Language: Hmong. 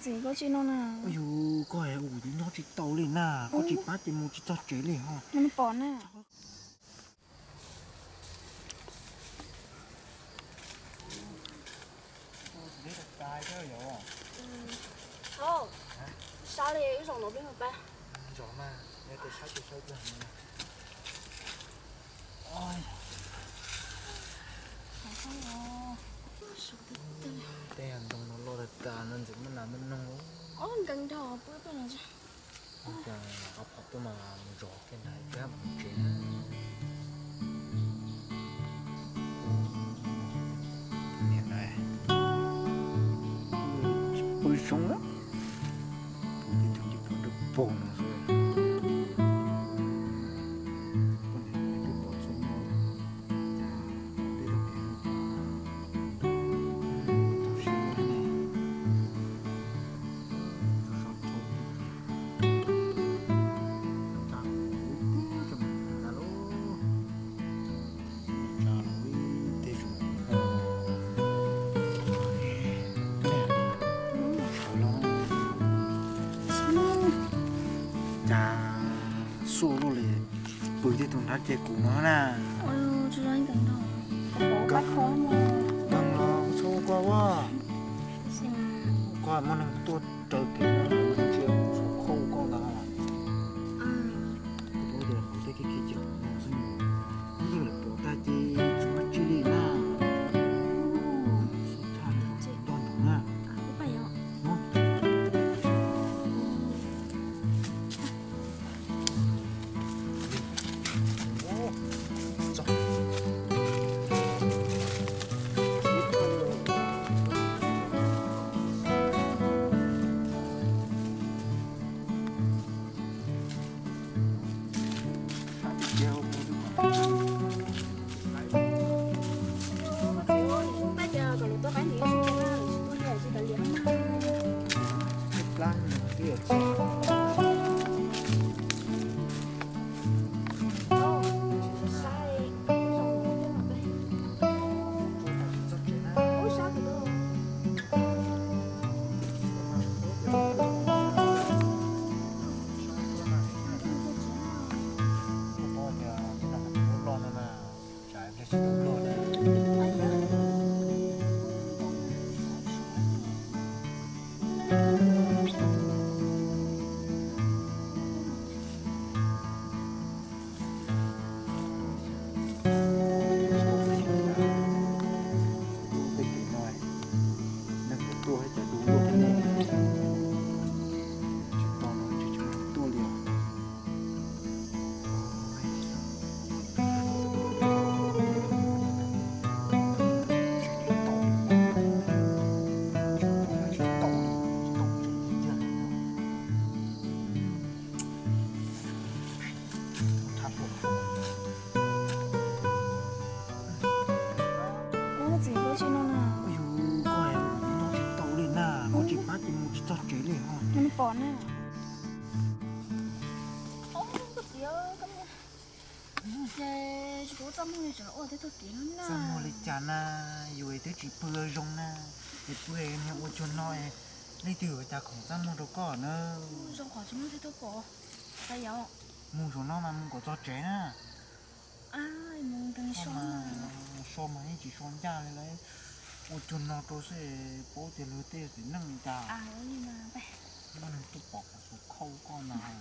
Txiv, koj tsis no na. Yus, koj es ua nyob tsis tau li na, koj tsis pab ces mus tsis txog tsev li ho. Nws pom na. Sab li wb zaum no peb mus pab. Tej ntoo no loj tag tag no ntxim muaj nas muaj noog. Ob nkees dhau pw peb no. Cas ob phav tuaj mas mus zov kiag nrad ib pliag mus tsev na. Niam na, tsis pw zoo na, pw tib tug ncej puag rau pog no xwb. Koj niam twb pom txhua yam, cas peb tau pem tau siab ne. Cas xuaj luaj li, pw tej tus nrab ces kuv no na. Nkees los txhob ua koj ua, koj muaj neeg tuaj raws kev no ntsia kuv txhob khauj koj ntag. Kuv paub tias kuv tej kev cem no xwb, yeej lawv pom tag ces tsis muaj tsi li na. Xub tshaj ntog ntog na. Tej kev no neeg puas tuaj thiab cas du luaj thiab ne. Tsis tau no tsis tshua tuaj li os. Ub, txiv, koj tsis no na. Yus, koj es ua nyob tsis tau li na, koj tsis pab ces mus tsis txog tsev li ho. Nws pom na. Ces tsis pub Txaj Muag li tseem ua tej tug kev no na. Txaj Muag li cas na, yus es twb tsis pw zoo na, es pw niag ua cuag no, leej twg yuav cas khoom Txaj Muag rau koj na. Zoo qhov tsis muaj tej tug pom. Mus zaum no mas mus kom txog tsev na. So mas yeej tsis so ncaj li lawm, ua cuag no rau xwb, paub tias luag tej txiv neej li cas. Muaj neeg tuaj pom kuv tus khauj koj ntag.